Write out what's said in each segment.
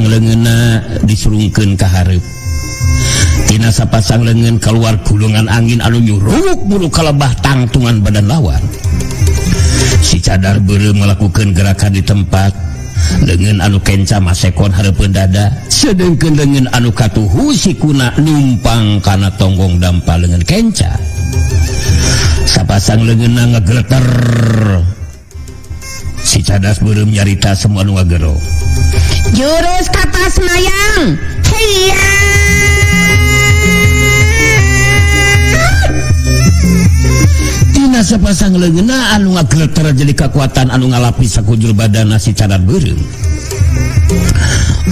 Leungeunna disurungkeun ka hareup. Tina sapasang leungeun keluar gulungan angin anu nyuruk buru kalebah tangtungan badan lawan. Si cadar beureum melakukan gerakan di tempat. Leungeun anu kenca masekon hareupeun dada, sedengkeun leungeun anu katuhu sikuna numpang kana tonggong dampa leungeun kenca. Sapasang leungeunna ngageleter. Si cadas beureum nyarita semua nu ngagero. Jurus kapas mayang. Hiya. Tina sapasang leungeunna anu ngageleter jadi kekuatan anu ngalapis sakujur badanna si cadar beureum.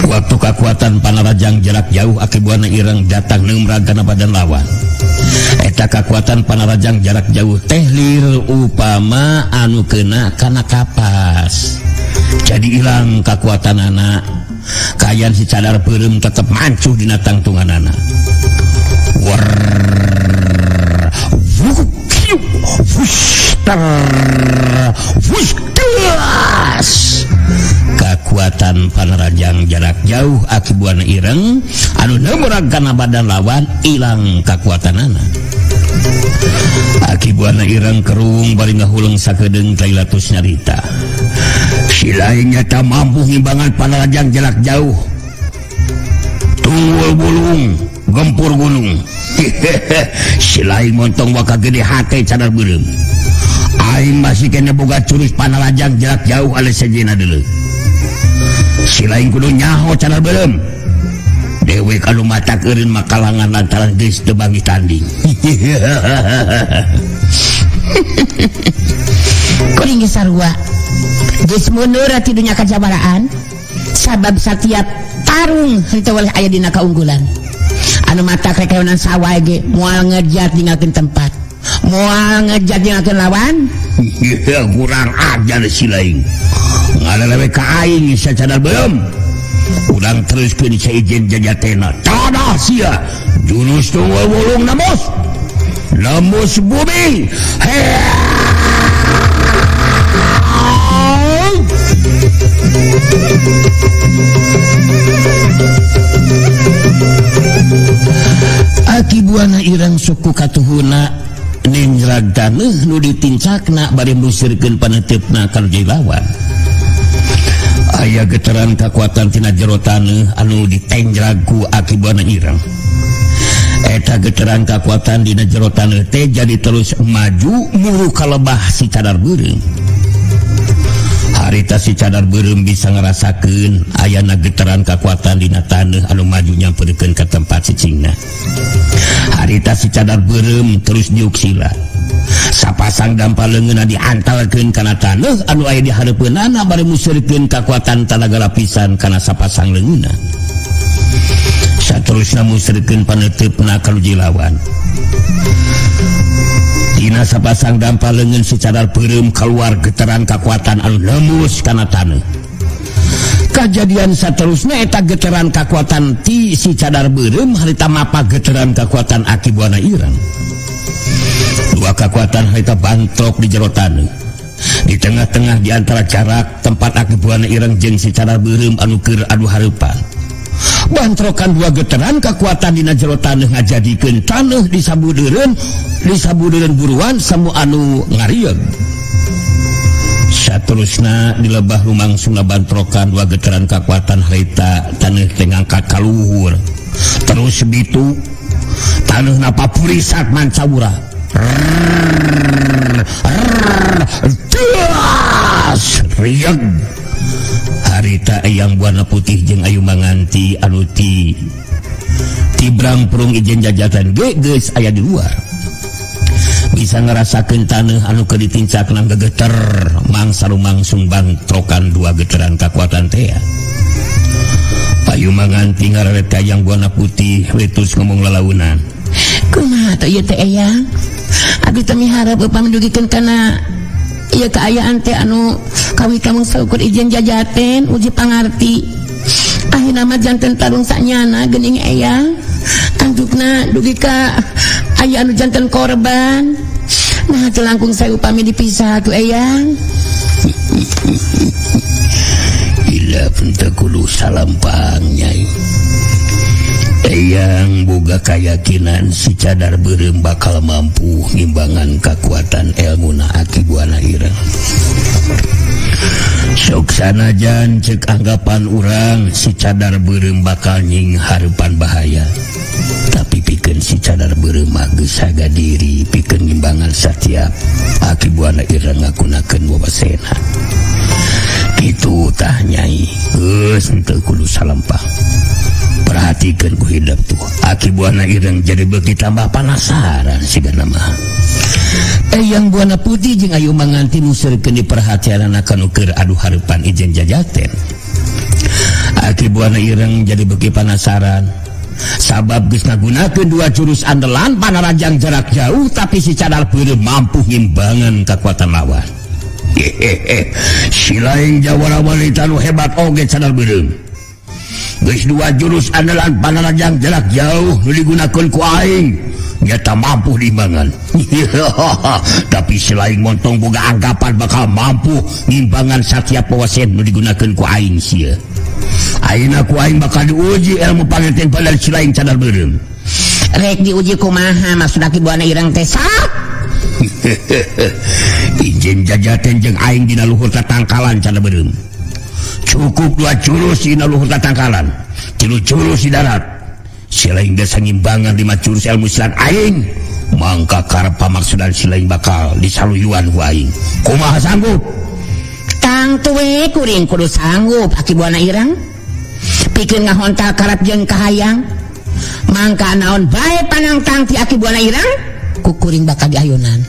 Waktu kekuatan panarajang jarak jauh Aki Buana Ireng datang neumrag kana badan lawan. Eta kekuatan panarajang jarak jauh teh lir upama anu kena kana kapas. Jadi hilang kekuatanana. Kayan si cadar beureum tetep mancuh dina tangtunganana. War wuk wush ter wush kelas. Kekuatan panarajang jarak jauh Aki Buana Ireng anu neumrag kana badan lawan ilang kekuatanana. Aki Buana Ireng kerung bari ngahuleng sakedeung tailatus nyarita. Si lain nyata mampu ngimbangan panarajang jarak jauh. Tunggul bulung, gempur gunung. Si lain montong waka gede hate cadar beureum. Aing masih kena boga curus panarajang jarak jauh ale sejenna deuleu. Si lain kudu nyaho cadar beureum. Dewek anu mata keureun makalangan lantaran geus teu bangi tanding. Kuring geus sarua. Geus mundur ti dunya kajabaraan sabab satiap tarung henteu weleh aya dina kaunggulan. Anu mata krekeonan sawah ge moal ngejat ninggalkeun tempat. Moal ngejat ninggalkeun lawan. Kurang ajar si lain. Ngalelewe ka aing sacadar beureum. Urang teruskeun saizin jajatena. Tadah sia. Jurus tunggul wulung nembus. Nembus bumi. Aki Buana Ireng suku katuhuna ninjrag taneuh nu ditincakna bari musirkeun paneuteup-na ka nu jadi lawan. Aya getaran kakuatan tina jero taneuh anu ditenjrag ku Aki Buana Ireng. Eta getaran kakuatan dina jero taneuh teh jadi terus maju muru kalebah si cadar beureum. Harita si cadar beureum bisa ngarasakeun ayana getaran kakuatan dina taneuh anu maju nyamperkeun ka tempat cicingna. Harita si cadar beureum terus diuk sila. Sapasang dampa leungeunna diantalkeun kana taneuh anu aya di hareupeunana bari musirkeun kakuatan tanaga lapisan kana sapasang leungeunna. Saterusna musirkeun paneuteup-na ka nu lawan. Dina sapasang dampa leungeun si cadar beureum keluar getaran kakuatan anu nembus kana taneuh. Kajadian saterusna eta getaran kakuatan ti si cadar beureum harita mapa getaran kakuatan Aki Buana Ireng. Dua kekuatan harita bantrok di jero taneuh. Di tengah-tengah di antara jarak tempat Aki Buana Ireng jeung si cadar beureum anu keur adu hareupan. Bantrokan dua getaran kekuatan dina jero taneuh ngajadikeun taneuh disabudeureun, disabudeureun buruan samu anu ngarieug. Saterusna di lebah lumangsungna bantrokan dua getaran kekuatan harita taneuh teh ngangkat ka luhur. Terus bitu taneuhna papurisat mancawura. Das rieug. Harita Eyang Buana Putih jeung Ayu Manganti anu ti tibrang prung ijen jajatan ge geus aya di luar. Bisa ngarasakeun taneuh anu keur ditincakna gegeter mangsa lumangsung bantrokan dua getaran kakuatan teh. Ayu Manganti ngararet ka Eyang Buana Putih wetus ngomong lalaunan. Kumaha teh ieu teh Eyang? Abdi teh miharep upami dugikeun kana ieu kaayaan teh anu kawita mung saukur ijen jajaten uji pangarti. Akhirna mah janten tarung sanyana geuning Eyang. Antukna dugi ka aya anu janten korban. Nah teu langkung sae upami dipisah atuh Eyang. Hidep teu kudu salampang Nyai. Eyang boga kayakinan si cadar beureum bakal mampu ngimbangan kakuatan elmuna Aki Buana Ireng. Sok sanajan cek anggapan urang si cadar beureum bakal nying hareupan bahaya. Tapi pikeun si cadar beureum mah geus haga diri pikeun ngimbangan satiap Aki Buana Ireng ngagunakeun wawasena. Kitu tah Nyai, geus henteu kudu salempang. Perhatikan ku hidep tuh Aki Buana Ireng jadi beuki tambah penasaran sigana mah. Eyang Buana Putih jeung Ayu Manganti museurkeun diperhatianana kanu keur adu hareupan Ijen Jajaten. Aki Buana Ireng jadi beuki penasaran sabab geus ngagunakeun dua jurus andalan panarajang jarak jauh tapi si cadar beureum mampu ngimbangan kekuatan lawan. Hehehe, si lain jawara wanita nu hebat oge cadar beureum. Geus dua jurus andalan panarajang jarak jauh nu digunakeun ku aing nyata mampu diimbangan. Tapi selain montong boga anggapan bakal mampu ngimbangan satiap wawasen nu digunakeun ku aing sia. Ayeuna ku aing bakal diuji ilmu pangertian badan selain cadar beureum. Rek diuji kumaha maksud Aki Buana Ireng teh sok? Ijen Jajaten jeung aing dina luhur tatangkalan cadar beureum. Cukup dua jurus dina luhur tatangkalan, tilu jurus di darat. Silaing desa ngimbangan 5 jurus ilmu silat aing, mangka karep pamaksudan silaing bakal disaluyuan ku aing. Kumaha sanggup? Tangtu we kuring kudu sanggup Aki Buana Ireng. Pikeun ngahontal karep jeung kahayang. Mangka naon bae panangtang ti Aki Buana Ireng? Ku kuring bakal diayunan.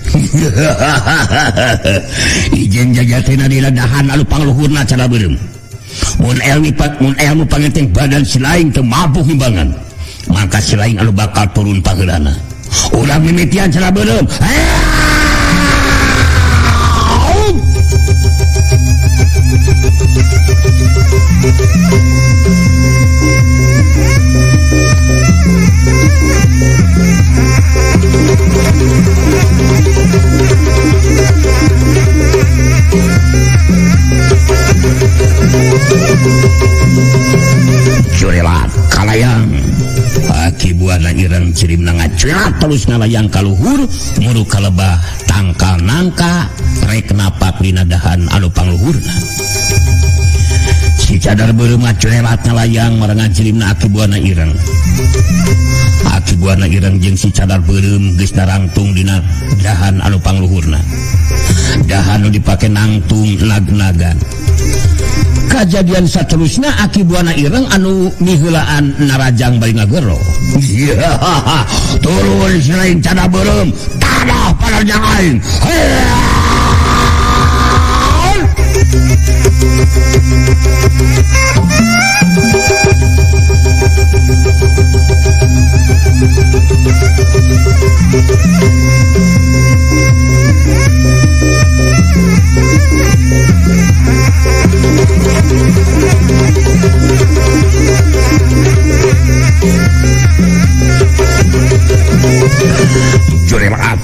Ijen Jajatena dina dahan anu pangluhurna cara beureum. Mun ilmu pangenting badan silaing teu mampu ngimbangan, maka silaing anu bakal turun paheulana. Urang mimitian cara beureum. Curelat kalayang. Aki Buana Ireng cirimna ngacurelat terus ngalayang kaluhur muru kalebah tangkal nangka rek napak dina dahan anu pangluhurna. Si cadar beureum ngacurelat ngalayang marengan cirimna Aki Buana Ireng. Aki Buana Ireng jeung si cadar beureum geus narangtung dina dahan anu pangluhurna. Dahan nu dipake nangtung nag-nagan. Kajadian saterusna Aki Buana Ireng anu miheulaan narajang bari ngagero. Turun selain cadar beureum, tadah panarjang aing. Jurelat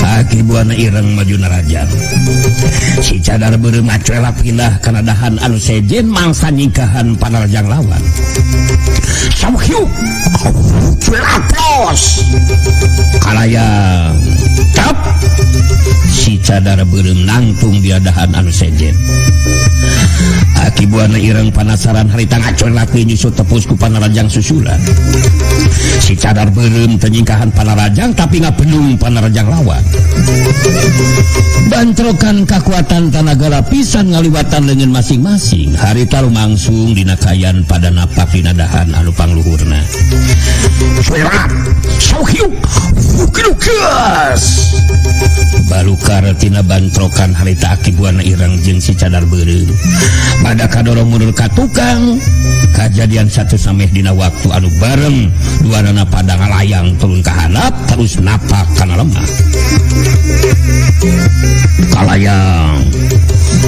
Aki Buana Ireng maju narajang. Si cadar beureum ngacuelap pindah kana dahan anu sejen mangsa nyingkahan panarajang lawan. Samhiu cuelat tos kalayang tap si cadar beureum nangtung di dahan anu sejen. Aki Buana Ireng panasaran harita ngacuelap nyusul tepus ku panarajang susulan. Si cadar beureum teu nyingkahan panarajang tapi ngapendung panarajang lawan. Bantrokan kakuatan tanaga lapisan ngaliwatan leungeun masing-masing. Harita lumangsung dina kayan pada napak dina dahan anu pangluhurna. Suerat sauhiuk hukilukas. Balukar tina bantrokan harita Aki Buana Ireng jeung si cadar beureum. Pada kadorong mundur ka tukang. Kajadian satu sameh dina waktu anu bareng duanana pada ngalayang turun ka handap terus napak kana lemah. Kalayang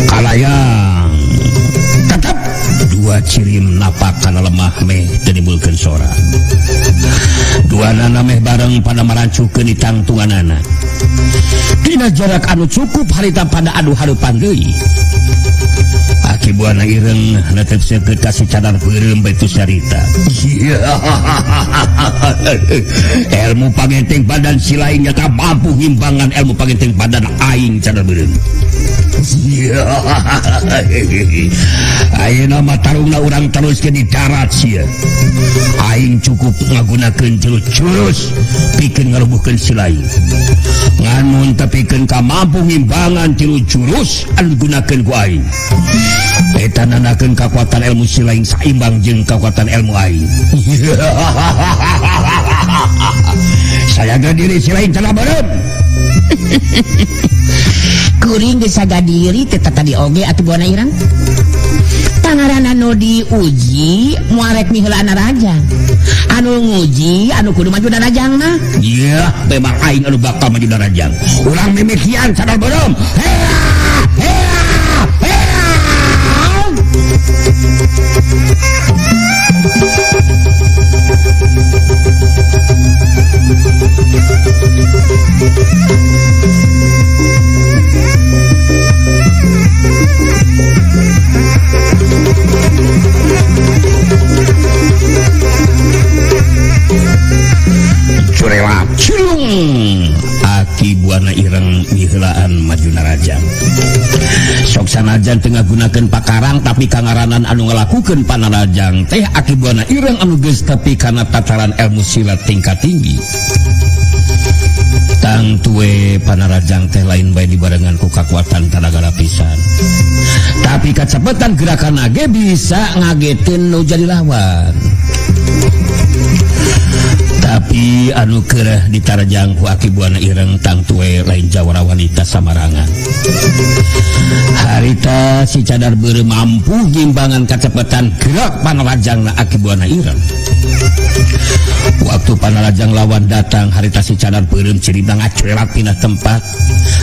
kalayang tetap dua cirim napak kana lemah meh teu nimbulkeun sora. Duanana meh bareng pada marancukeun di tangtunganana. Dina jarak anu cukup harita pada adu hareupan deui. Aki Aki Buana Ireng netep seukeut ka si cadar beureum baitu carita. Ilmu pangenteng badan si lain nyata mampu ngimbangan ilmu pangenteng badan aing cadar beureum. Ayeuna mah tarungna urang teruskeun di darat sia. Aing cukup ngagunakeun jurus pikeun ngarubuhkeun si lain. Ngan mun tepikeun ka mampu ngimbangan tilu jurus anu digunakeun ku aing. Eta nandakeun kakuatan ilmu si lain saimbang jeung kakuatan ilmu aing. Sayaga diri si lain cenah beureum. Kuring geus sagadiri teh tadi oge atuh Buana Ireng. Pangaranna nu diuji moal rek miheulaan rajang. Anu nguji anu kudu maju darajang mah. Iya, memang aing anu bakal maju darajang. Urang mimikian sadar beureum. Hea! Hea! Hea! Curelap cilung Aki Buana Ireng miheulaan maju narajang. Sok sanajan teu ngagunakeun pakarang tapi kangaranan anu ngalakukeun panarajang teh Aki Buana Ireng anu geus tepi kana tataran ilmu silat tingkat tinggi. Tangtue panarajang teh lain bae dibarengan ku kakuatan tanaga lapisan. Tapi kacepetan gerakan ge bisa ngagetin nu jadi lawan. Tapi anu keureuh ditarajang ku Aki Buana Ireng tangtue lain jawara wanita samarangan. Harita si cadar beureum mampu ngimbangan kacepetan gerak panarajangna Aki Buana Ireng. Waktu panarajang lawan datang harita si cadar beureum ciribna ngacuelat pindah tempat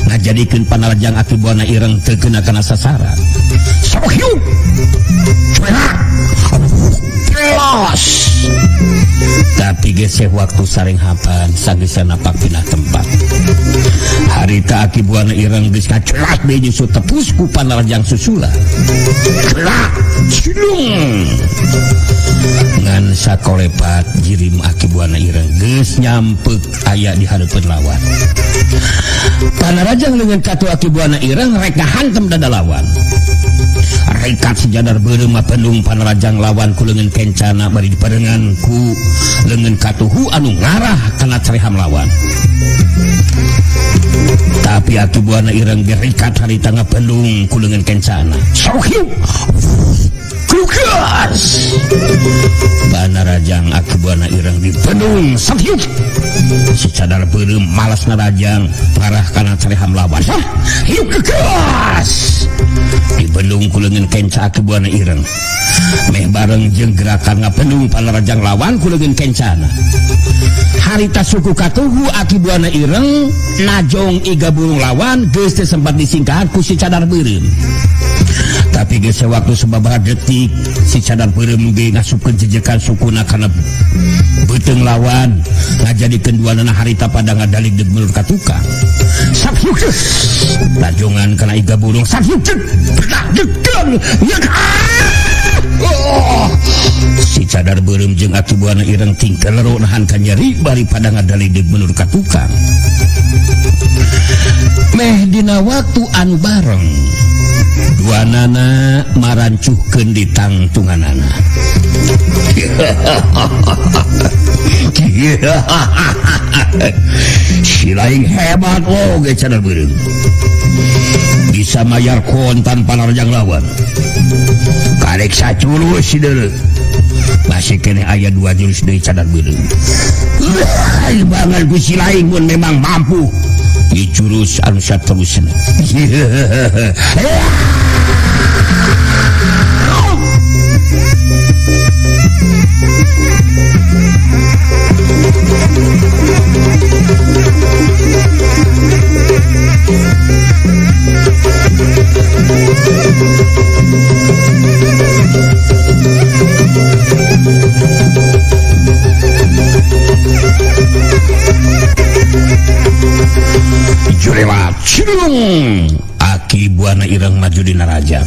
ngajadikeun panarajang Aki Buana Ireng teu kena kana sasaran. Sok hiup. Cuelat. Los. Tapi geseh waktu saring hapan sageus napak pindah tempat. Harita Aki Buana Ireng geus kacelat deui nyusul tepus ku panarajang susulan. Celat. Cilung. Ngan sakolepat jirim Aki Buana Ireng geus nyampeuk aya di hareupeun lawan. Panarajang leungeun katu Aki Buana Ireng rek ngahantem dada lawan. Rekat sejadar beureum mapendung panarajang lawan ku leungeun kencana bari diparengan ku leungeun katuhu anu ngarah kana careham lawan. Tapi Aki Buana Ireng gerikat harita ngapendung ku leungeun kencana. Sok hiup. Klugas. Panarajang Aki Buana Ireng dipendung sakyuk. Si cadar beureum malas narajang ngarah kana careham lawan. Hiup kegas. Dibendung ku leungeun kenca Aki Buana Ireng. Meh bareng jeung gerakan ngapendung panarajang lawan ku leungeun kencana. Harita suku katuhu Aki Buana Ireng najong iga burung lawan geus teu sempat disingkahan ku si cadar beureum. Tapi geus waktu sababaraha detik si cadar beureum ge ngasupkeun jejekan sukuna kana beuteung lawan ngajadikeun duanana harita pada ngadalig deuk mulur ka tukang. Sakyuk lajongan kana iga burung sakyuk degan. Oh, si cadar beureum jeung Aki Buana Ireng tingkelero nahan ka nyeri bari pada ngadalig deuk mulur ka tukang. Meh dina waktu anu bareng duanana marancuhkeun di tangtunganana. Si lain hebat oge cadar beureum. Bisa mayar kontan panarajang lawan. Karek sacurus si deuleu. Masih keneh aya dua jurus deui cadar beureum. Bangan ku si lain mun memang mampu di jurus anu saterusna. Jurewat cilung Aki Buana Ireng maju di narajang.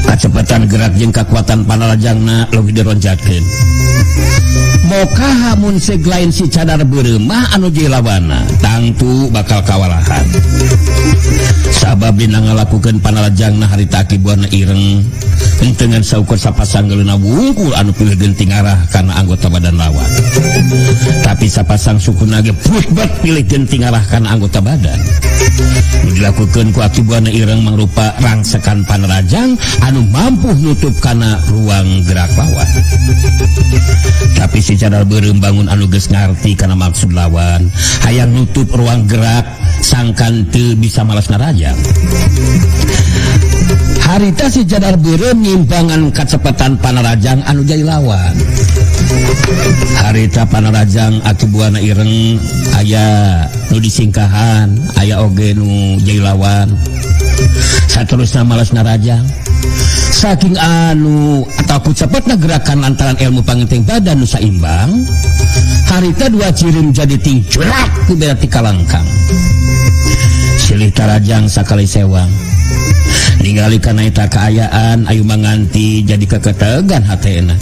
Kacepatan gerak jeung kakuatan panarajangna leuwih dironjatkeun. Mokaha mun seg lain si cadar beureum mah anu jadi lawanna tangtu bakal kawalahan. Sabab dina ngalakukeun panarajangna harita Aki Buana Ireng henteu ngan saukur sapasang geleuna wungkul anu pilih genting arah kana anggota badan lawan. Tapi sapasang sukuna ge putbet pilih genting arah kana anggota badan. Nu dilakukeun ku Aki Buana Ireng mangrupa rangsekan panarajang anu mampu nutup kana ruang gerak lawan. Tapi si cadar beureum bangun anu geus ngarti kana maksud lawan, hayang nutup ruang gerak sangkan teu bisa malas narajang. Harita si cadar beureum nyimpangan kacepatan panarajang anu jadi lawan. Harita panarajang Aki Buana Ireng aya nu disingkahan, aya oge nu jadi lawan. Saterusna malas narajang. Saking anu atau cepatna gerakan lantaran ilmu pangenteng badan nu saimbang, harita dua cirim jadi tingcurak ku berarti kalangkang. Silih tarajang sakali sewang. Ningali kana eta kaayaan ayu manganti jadi keketegan hatena.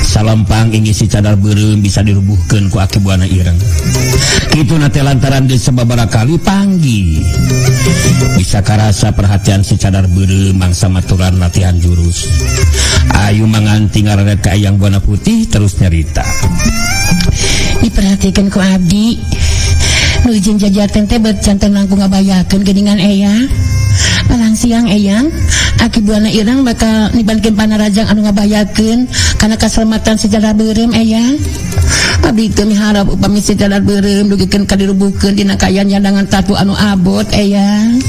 Salempang ingin si cadar beureum bisa dirubuhkeun ku Aki Buana Ireng. Kitu na teh lantaran geus sababaraha kali panggih. Bisa karasa perhatian si cadar beureum mangsa maturan latihan jurus. Ayu manganti ngareret ka Eyang Buana Putih terus nyarita. Diperhatikan ku abdi. Nu izin jajaten teh bet janten langkung ngabayakeun geuningan Eyang. Palang siang Eyang, Aki Buana Ireng bakal nibankeun panarajang anu ngabayakeun kana kaselamatan si cadar beureum Eyang. Abdi teh miharap upami si cadar beureum dugikeun ka dirubuhkeun dina kaayaan nyandangan tatu anu abot Eyang.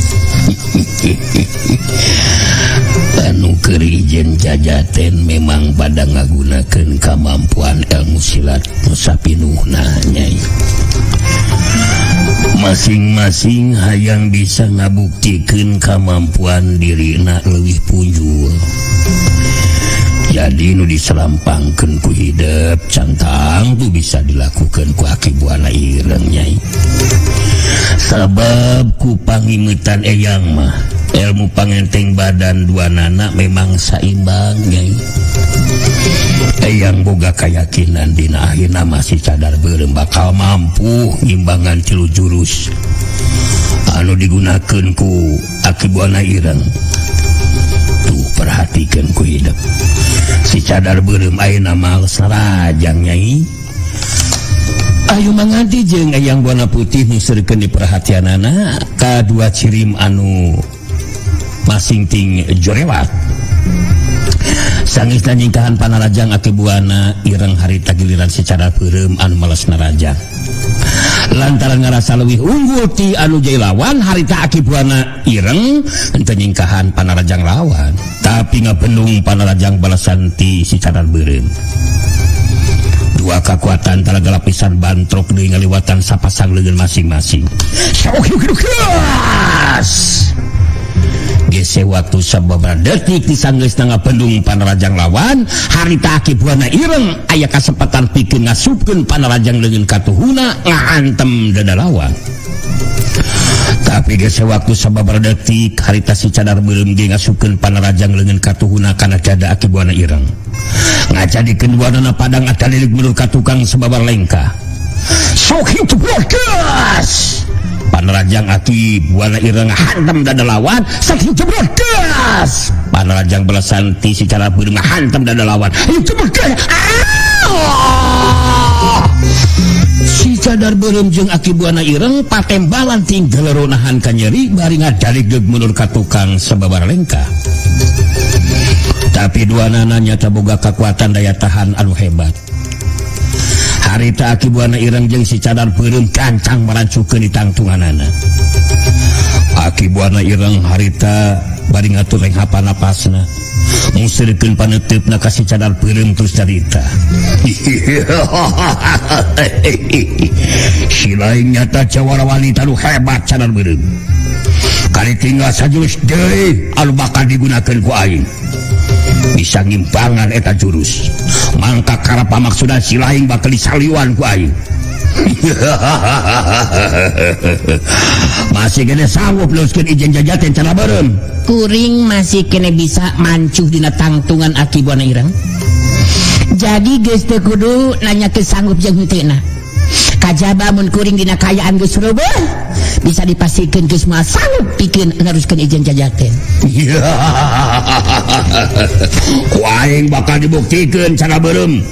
Anu keur ijen jajaten memang pada ngagunakeun kamampuan ilmu silat nu sapinuhna Nyai. Masing-masing hayang bisa ngabuktikeun kamampuan dirina leuwih punjul. Jadi nu diselampangkeun ku hidep cantang tuh bisa dilakukan ku Aki Buana Ireng Nyai. Sabab ku pangimetan Eyang mah ilmu pangenteng badan dua nana memang saimbang Nyai. Eyang boga keyakinan dina akhirna masih cadar beureum bakal mampu ngimbangan tilu jurus anu digunakeun ku Aki Buana Ireng. Tuh perhatikan ku hidep si cadar beureum ayeuna mah sarajang Nyai. Ayu manganti jeung Eyang Buana Putih museurkeun di perhatianana ka dua cirim anu masing ting jorewat. Sanggeusna nyingkahan panarajang Aki Buana Ireng harita giliran si cadar beureum anu males narajang. Lantaran ngarasa leuwih unggul ti anu jadi lawan, harita Aki Buana Ireng henteu nyingkahan panarajang lawan, tapi ngabendung panarajang balasan ti si cadar beureum. Dua kekuatan talaga lapisan bantrok deui ngaliwatan sapasang leungeun masing-masing. Gese waktu sababaraha detik disanggeusna ngabendung panarajang lawan, harita Aki Buana Ireng aya kasempatan pikeun ngasupkeun panarajang leungeun katuhuna ngaantem dada lawan. Tapi gese waktu sababaraha detik harita si cadar beureum ge ngasupkeun panarajang leungeun katuhuna kana dada Aki Buana Ireng. Ngajadikeun duanana padang atalilik mundur ka tukang sababaraha lengkah. Sok hidup gas. Panarajang Aki Buana Ireng hantam dada lawan, saking gas. Panarajang balasan ti si cadar beureum hantam dada lawan. Gas. Si cadar beureum jeung Aki Buana Ireng patembalan ting gelero nahan kanyeri bari ngadaligeg mundur ka tukang sababaraha lengkah. Tapi duanana nyata boga kekuatan daya tahan anu hebat. Harita Aki Buana Ireng jeung si cadar beureum gancang marancukeun di tangtunganana. Aki Buana Ireng harita bari ngatur renghapan napasna. Museurkeun paneuteup ka si cadar beureum terus carita. Si lain nyata jawara wanita nu hebat cadar beureum. Kali tinggal sajurus deui anu bakal digunakeun ku aing. Bisa ngimbangan eta jurus. Mangka karapa maksudan si lain bakal disaliwan ku aing. Masih kene sanggup neruskeun ijen jajaten cara beureum. Kuring masih kene bisa mancuh dina tangtungan Aki Buana Ireng. Jadi geus teu kudu nanyakeun sanggup jeung henteu. Kajaba mun kuring dina kaayaan geus reubeut, bisa dipastikeun geus moal sanggup pikeun neruskeun ijen jajaten. Ku aing bakal dibuktikeun cara beureum.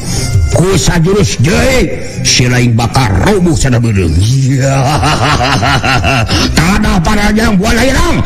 Ku sajurus deui si lain bakal roboh cara beureum. Tanah Panarajang Buana Ireng.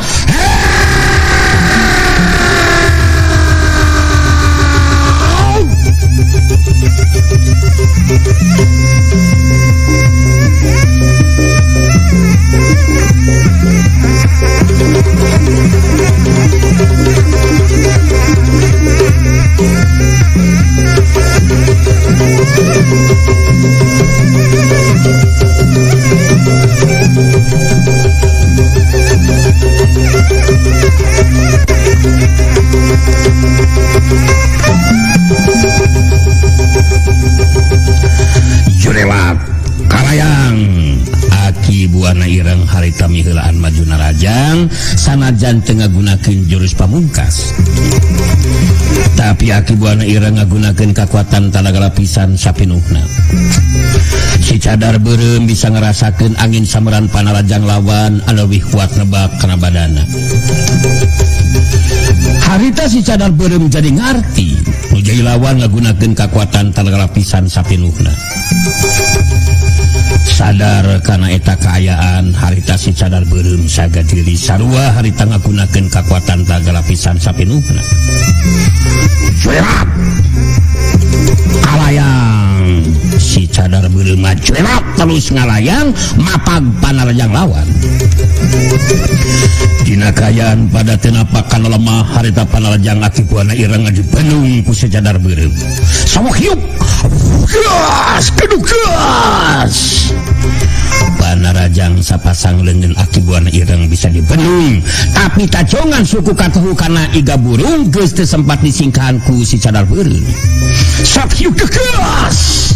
Jurewat kalayang Aki Buana Ireng harita miheulaan maju narajang sanajan teu ngagunakeun jurus pamungkas. Tapi Aki Buana Ireng ngagunakeun kakuatan talaga lapisan sapinuhna. Si cadar beureum bisa ngerasakeun angin sameran panarajang lawan anu leuwih kuat nebak kana badana. Harita si cadar beureum jadi ngarti nu jadi lawan ngagunakeun kakuatan talaga lapisan sapinuhna. Sadar kana eta kaayaan harita si cadar beureum saga diri sarua harita ngagunakeun kakuatan talaga lapisan sapinuhna. Cuerat kalayang si cadar beureum cuerat terus ngalayang mapag panarajang lawan. Dina kaayaan pada teu napak kana lemah harita panarajang Aki Buana Ireng dibenung ku si cadar beureum. Sawah hiup gas keduk gas. Panarajang sapasang leungeun Aki Buana Ireng bisa dibenung, tapi tajongan suku katuhu kana iga burung geus teu sempat disingkahan ku si cadar beureum. Sat hiup gas.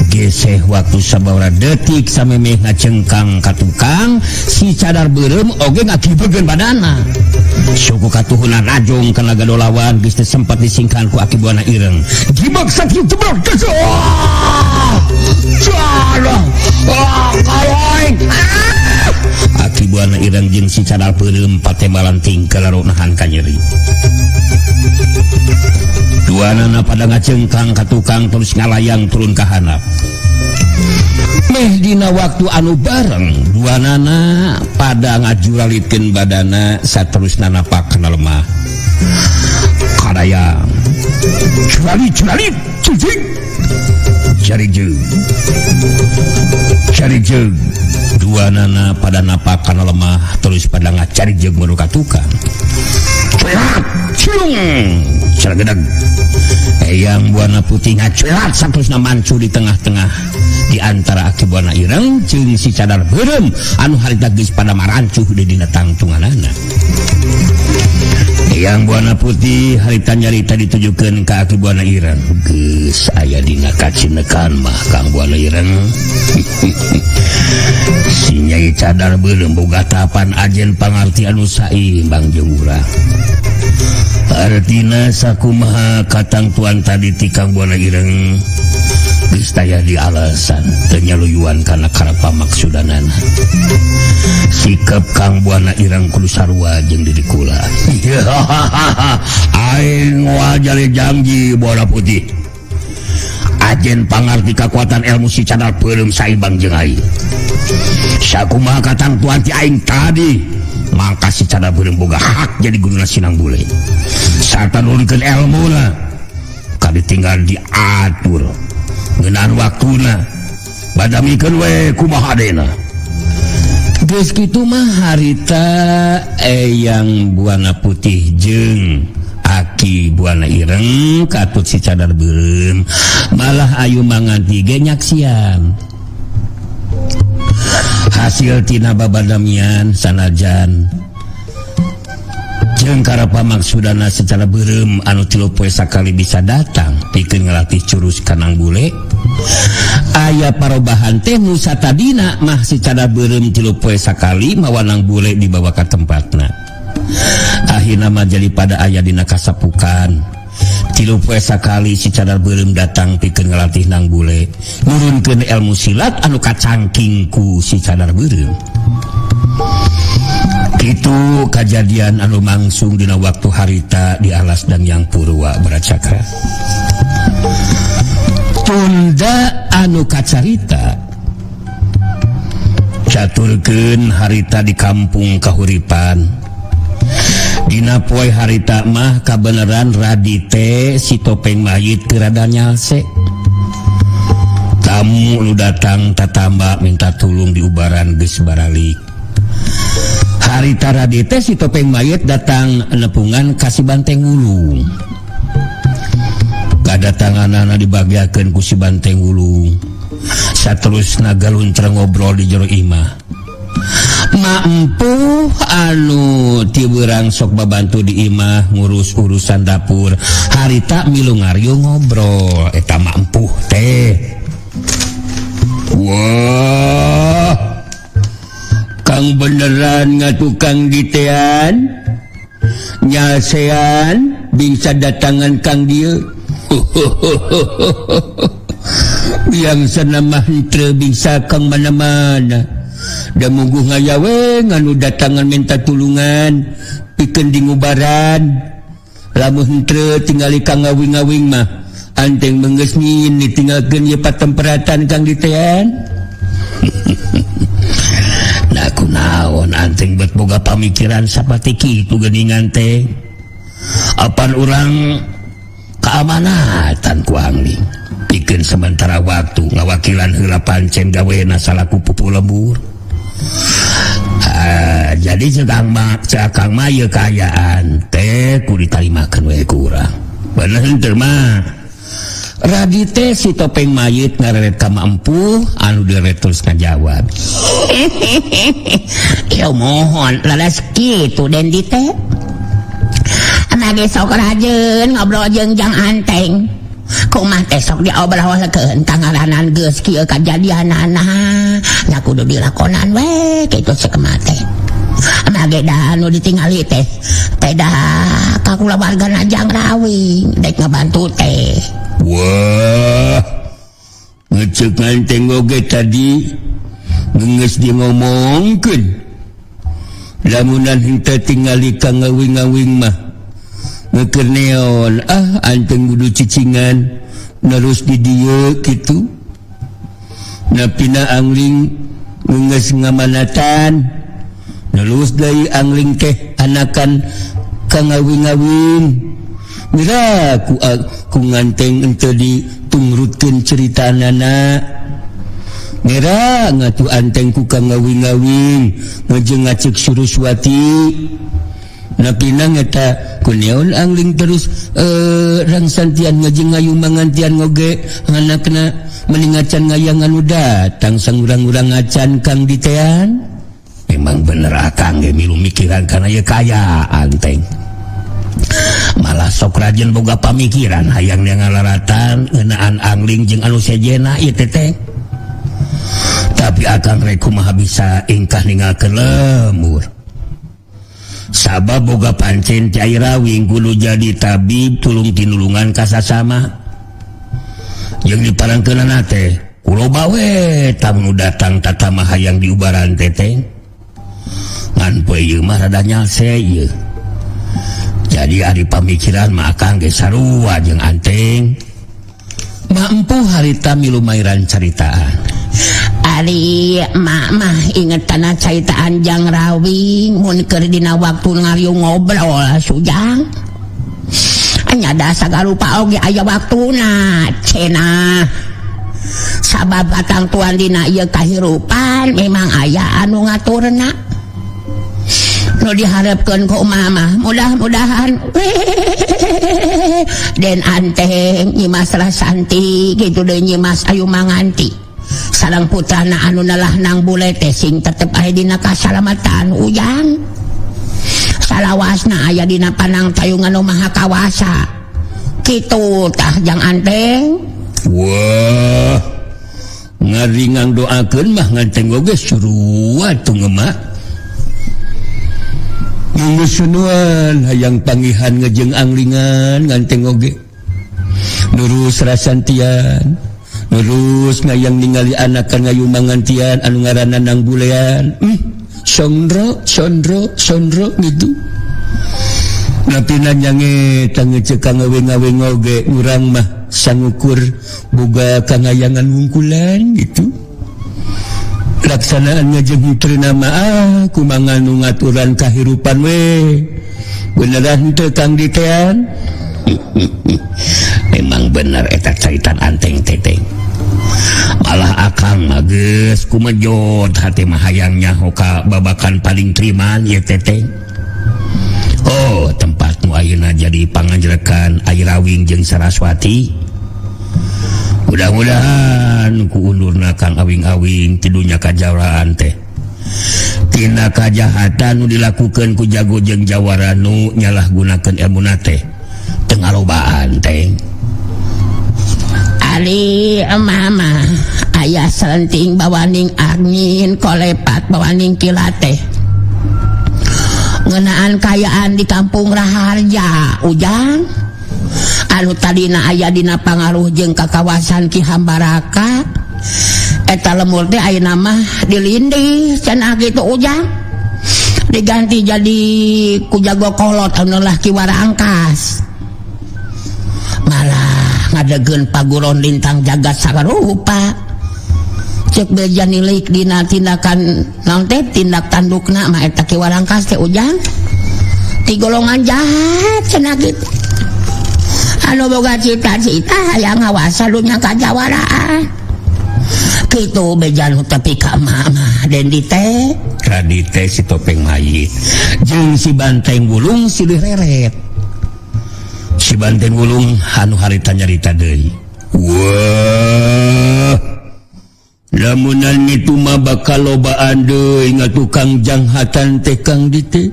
Geseh waktu sababaraha detik samemeh ngacengkang ka tukang si cadar beureum oge ngagibegeun badana. Suku katuhuna najong kana gadolawan geus teu sempat disingkahan ku Aki Buana Ireng. Gibeg sat hiup jeblok gas. Aki Buana Ireng jeung si cadar beureum patembalan tingkel nahan kanyeri. Duanana pada ngacengkang ka tukang terus ngalayang turun ka handap. Meh dina waktu anu bareng duanana pada ngajuralitkeun badana saterusna napak kana lemah. Kadayang curalit cicing cari jeung cari jeung. Duanana pada napak kana lemah terus pada ngacari jeung meru ka tukang. Cuerat ciung cergedeg. Eyang Buana Putih ngacuerat saterusna mancu di tengah-tengah di antara Aki Buana Ireng jeung si cadar beureum anu harita geus pada marancuh di dina tangtunganana. Eyang Buana Putih harita nyarita ditujukeun ka Aki Buana Ireng. Geus aya dina kacinekan mah Kang Buana Ireng. Si Nyai Cadar beureum boga tapan ajen pangarti anu saimbang jeung urang. Artina sakumaha katangtuan tadi ti Kang Buana Ireng geus taya di alasan teu nyaluyuan kana karapa maksudanana. Sikap Kang Buana Ireng kudu sarua jeung diri kula. Aing moal jali janji Buana Putih. Ajen pangarti kakuatan ilmu si cadar beureum saimbang jeung aing. Sakumaha katangtuan ti aing tadi, mangka si cadar beureum boga hak jadi guruna Sinang Bule. Sarta nurunkeun elmuna kadi tinggal diatur ngeunaan waktuna badamikeun we kumaha adena. Geus kitu mah harita Eyang Buana Putih jeung Aki Buana Ireng katut si cadar beureum malah ayu manganti ge nyaksian. Hasil tina babadamian sanajan Jeung karapa maksudana secara beureum anu 3 poe sakali bisa datang pikeun ngalatih curus kanang bule. Aya parobahan teh nu satadina mah secara beureum 3 poe sakali mawa nang bule dibawa ka tempatna. Akhirna mah jadi pada aya dina kasapukan. 3 poe sakali si cadar beureum datang pikeun ngalatih nang bule, nurunkeun ilmu silat anu kacangking ku si cadar beureum. Kitu kajadian anu mangsung dina waktu harita di alas Dangyang Purwa Bracakra. Tunda anu kacarita caturkeun harita di kampung Kahuripan. Dina poe harita mah kabeneran Radite si topeng mayit teu rada nyalse. Tamu nu datang tatamba minta tulung diubaran geus baralik. Harita Radite si topeng mayit datang nepungan ka si Banteng Wulung. Kadatanganana dibagiakeun ku si Banteng Wulung. Saterusna galuntrang ngobrol di jero imah. Mampu anu tiberang sok babantu di imah ngurus urusan dapur. Harita milu ngariung ngobrol eta mampu teh. Wah, Kang beneran ngatukang gitean nyasean bingsa datangan Kang dieu. Yang sanamah henteu bingsa Kang mana-mana. Da mungguh ngayawe nganu datangan minta tulungan pikeun dingubaran. Lamun henteu tingali Kang ngawing-ngawing mah anteng menggeus nyin ditinggalkeun ieu patemperatan Kang ditean. Nah kunaon anteng bet boga pamikiran sapati kitu geuningan teh. Apan urang keamanatan ku angling pikeun sementara waktu ngawakilan heula pancen gawena salaku pupu lembur. Jadi cekang mah cekang mah ieu kaayaan teh kudu ditarimakeun we ku urang. Bener henteu mah. Radite si topeng mayit ngareret ka mampu anu direret terus ngajawab. Yo mohon laras kitu den dite. Amage sok rajeun ngobrol jeung Jang Anteng. Kumaha teh sok diobrolkeun kangaranan geus kieu kajadianana. Nya kudu dilakonan we kitu sakumaha teh. Amage da anu ditingali teh teh da ka kulawargana Jang Rawing dek ngabantu teh. Wah, ngecek nganteng oge tadi geus dia ngomongkeun. Lamunan henteu tingali ka ngawing-ngawing mah ngeukeun neon ah anteng kudu cicingan nerus di dieu kitu. Napina angling geus ngamanatan nerus deui angling teh anakan ka ngawing-ngawing. Mira ku nganteng henteu ditungrutkeun ceritanana. Mira ngatu anteng ku ka ngawing-ngawing ngejeng ngacek Suruswati. Napina ngeta kuneon angling terus rangsantian ngejeng ngayu mangantian ngoge anakna mending acan ngayang anu datang sangurang-urang acan Kang ditean. Memang bener akang ge milu mikiran kana ieu kaayaan teh. Malah sok rajin boga pamikiran hayang ngalaratan ngeunaan angling jeung anu sejena ieu teh teh. Tapi akang rek kumaha bisa ingkah ninggalkeun lemur. Sabab boga pancen Cai Rawing kudu jadi tabib tulung tinulungan ka sasama. Jeung diparangkeunana teh kuloba we tamu datang tatama hayang diubaran teh teh. Ngan poe ieu mah rada nyalse ieu. Jadi ari pamikiran mah akang ge sarua jeung anteng. Mampu harita milu mairan caritaan. Ari mak mah inget tanah caritaan Jang Rawing mun keur dina waktu ngariung ngobrol sujang. Nya da sagarupa oge aya waktuna cenah. Sabab katangtuan dina ieu kahirupan memang aya anu ngaturna. Nu diharapkeun ku mama mudah-mudahan den anteng Nyimas Rasanti kitu deui Nyimas Ayu Manganti sareng putrana anu nelah nang bule teh sing tetep aya dina kasalamatan ujang. Salawasna aya dina panang tayungan nu maha kawasa. Kitu tah Jang Anteng. Wah, ngaringang doakeun mah nganteng oge surua tuh ngemak. Ngesunuan hayang pangihan ngejeng anglingan nganteng oge. Nurus rasantian, nurus ngayang ningali anakan ngayu mangantian anu ngaranna Nang Bulean. Sondro, sondro, sondro gitu. Napina nyange tangece ka ngawe-ngawe oge urang mah sangukur boga kangayangan wungkulan gitu. Laksanaan ngajeng hutreuna mah ah kumaha nu ngaturan kahirupan we. Beneran teu Kang Ditean? Memang bener eta caritan Anteng teteng. Malah akang mah geus kumejot hate mah hayang nyaho ka babakan paling triman ieu teteng. Oh, tempat nu ayeuna jadi panganjrekan Ayi Rawing jeung Saraswati. Mudah-mudahan ku undurna Kang Awing-awing ti dunya kajawaraan teh. Tina kajahatan nu dilakukeun ku jago jeung jawara nu nyalahgunakeun ilmuna teh. Teu ngalobaan teh. Ali mama aya selenting bawaning angin kolepat bawaning kilat teh. Ngeunaan kayaan di kampung Raharja Ujang anu tadina aya dina pangaruh jeung ka kawasan Ki Hambaraka eta lemur teh ayeuna mah dilindih cenah kitu Ujang diganti jadi ku jago kolot anu lah Ki Warangkas malah ngadegeun paguron lintang jagat sagarupa cek beja nilik dina tindakan naon teh tindak tandukna mah eta Ki Warangkas teh Ujang ti golongan jahat cenah kitu anu boga cita-cita hayang ngawasa dunya kajawaraan kitu beja nu tepi ka mah Dendi teh Radi teh si topeng mayit jeung si banteng wulung silih reret. Si banteng wulung anu harita nyarita deui. Wah, lamunan itu mah bakal lobaan deui ngatukang janghatan teh Kang Dite.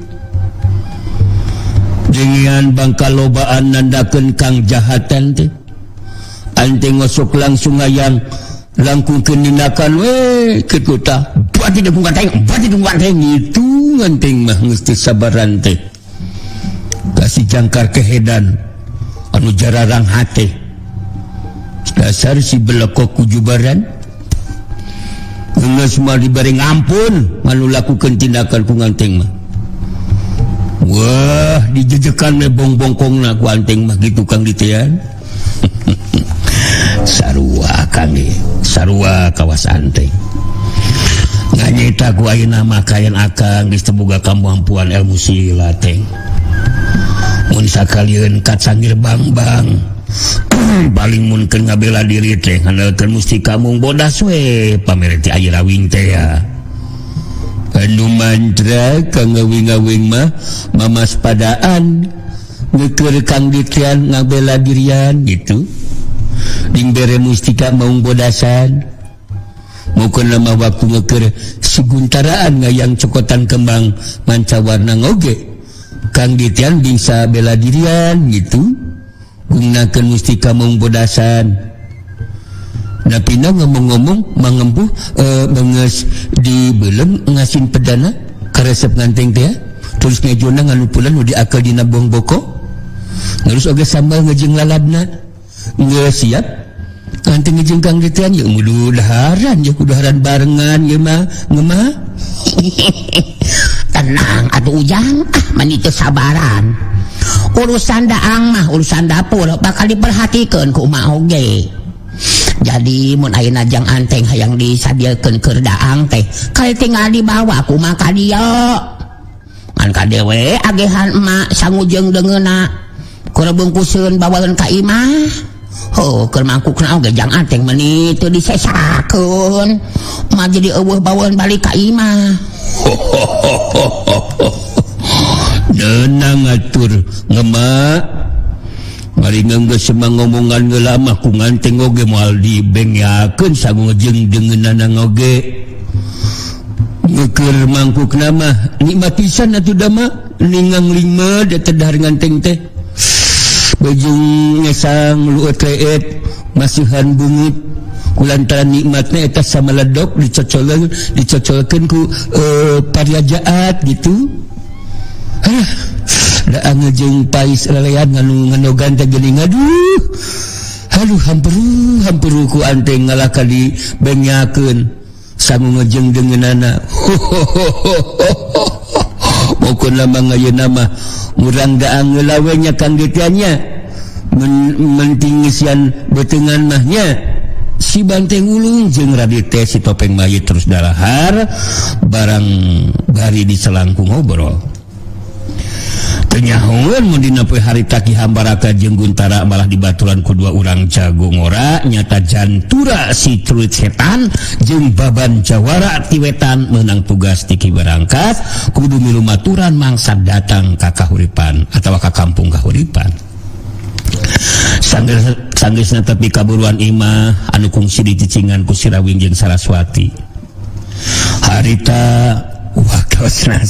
Jengian bangkal lobaan nandakeun kang jahatan teh. Anteng ngosok langsung hayang langkungkeun nindakan we kitu tah. Bati deung ganteng, bati deung ganteng itu nganteng mah geus teu sabaran teh. Kasih jangkar kehedan anu jararang hate. Dasar si belekok kujubaran. Geus mah dibari ngampun anu lakukeun tindakan ku nganteng mah. Wah, dijejekan we bong-bongkongna ku anteng mah gitu Kang Ditean. Sarua Kang ge, sarua kawas anteng. Nganyita ku ayeuna mah kayan akang geus teu boga kamampuan ilmu silat teh. Mun sakalieun kacangir bang-bang. Paling mun keur ngabela diri teh ngandalkeun mustika mung bodas we pamere ti Ayi Rawing teh ya. Anu mantra kang ngawing-ngawing mah mamas padaan ngeukeun Kang Ditian ngabela dirian gitu. Ding bere mustika maung bodasan. Mukun mah waktu ngeukeun siguntaraan ngayang cokotan kembang mancawarna ngoge. Kang Ditian bisa bela dirian gitu. Gunakeun mustika maung bodasan. Napina ngomong-ngomong mangempuh benges di belem ngasin pedana karesep nganteng teh terus ngejona ngalupulan nu diakal dina buang boko terus oge sambal ngejeng lalabna geus siap nganteng ngejeng Kang Ditian ya kudu daharan ya kudu daharan barengan ieu mah ngemah. Tenang atuh Ujang, ah mani teu sabaran. Urusan daang mah urusan dapur bakal diperhatikeun ku emak oge. Jadi mun ayeuna Jang Anteng hayang disadiakeun keur daang teh kali tinggal dibawa ku emak ka dieu. Ngan ka dewe agehan emak sangujeung deungeunna keur bungkuseun bawaeun ka imah. Heuh keur mangkukna oge Jang Anteng meuni teu disesakeun. Emak jadi eueuh bawaeun balik ka imah. Nenang atur ngemak. Mari geus semang ngomongan geula mah ku nganteng oge moal dibengeakeun sangu jeung deungeunana oge. Ngeukeun mangkuk nama nikmat pisan atuh dama ningang lima teh dahar nganteng teh bejung ngesang luet leet masihan bungut kulantaran nikmatnya eta sama ledok dicocoleun dicocolkeun ku pariajaat gitu. Ah, da jeung pais lelean nganu nganogan teh geuning, aduh aduh, hampuru hampuru ku anteng ngalah ka di benyakeun sangu ngejeng deungeunana. Pokona lama ngayeuna mah urang daang we nya, Kang Getiannya, menting ngisian beuteungan mah nya. Si Banteng Ulung jeung Radit teh si topeng mayit terus dalahar barang bari diselangkung ngobrol. Teu nyahoeun mun dina poe harita Ki Hambaraka jeung Guntara malah dibaturan ku dua urang jago ngora, nyata Jantura si Truit Setan jeung Baban Jawara ti Wetan, menang tugas ti Ki Barangkas kudu milu maturan mangsa datang ka kahuripan atawa ka kampung kahuripan. Sanggeus sanggeusna tepi kaburuan imah anu kungsi dicicingan ku Sirawing jeung Saraswati harita waktosna.